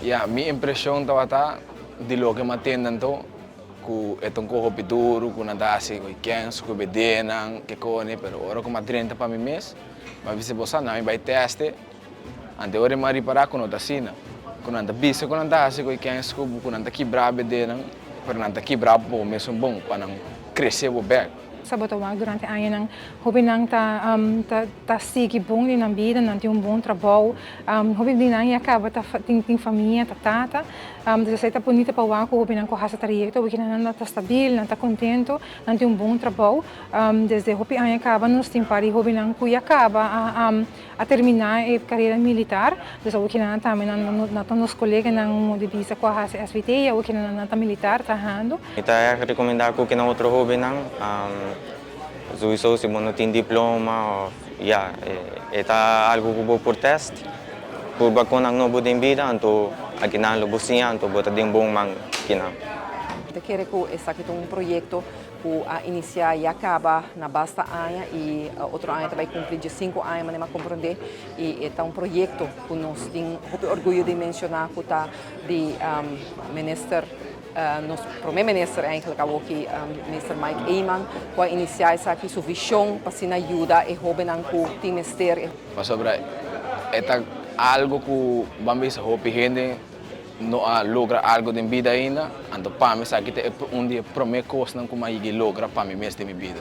Ya, mi impreshon tabata di loke m'a tende anto, ku e ta un kos hopi duru, ku nan ta hasi ku kens, ku bedenan, ke kone, pero ora ku m'a drenta pa mi mes, m'a bisa bo sa, nan mi bai tèste, anto ora m'a ripará ku no ta asina, ku nan ta bisa ku nan ta hasi ku kens ku bo, ku nan ta kibrá bedenan, pero nan ta kibrá bo mesun bon pa nan krese bo bèk. Sa bo ta wak durante añanan, hopinan ta ta ta sigui bon den nan bida, nan tin un bon trabou, hopi di nan ya kaba ta tin tin famia, ta tata. Dus esei ta bunita pa wak ku hopinan ku hasi trayekto, hopi kinan nan ta stabil, nan ta kontento, nan tin un bon trabou. Desde hopi aña kaba nos tin par di hopinan ku ya kaba a a terminá e karera militar. Dus awor kinan tambe nan nan ta nos koleganan un di bisa ku a hasi SVT i awor kinan nan ta militar trahando. Mi ta rekomendá ku kinan otro hóbennan, souiso si bo no tin diploma òf ya, e ta algu ku bo por tèst, purba kon nan nobo den bida, anto akinan lo bo siña, anto bo ta den bon man kinan. Mi ta kere ku esaki ta un proyekto ku a inisiá ya kaba na basta aña i otro aña ta bai kumpli diesinku aña manera mi a komprondé i e ta un proyekto ku nos tin hopi orguyo di menshoná ku ta di minister nos prome minister eigenlijk awoki minister Mike Eman ku a inisiá esaki su vishon pa asina yuda e hóbennan ku tin mester. Pasobra e ta algu ku ban bisa hopi hende no a logra algu den bida ainda, anto pa mi esaki ta un di e prome kosnan ku mi a yega logra pa mi mes den mi bida.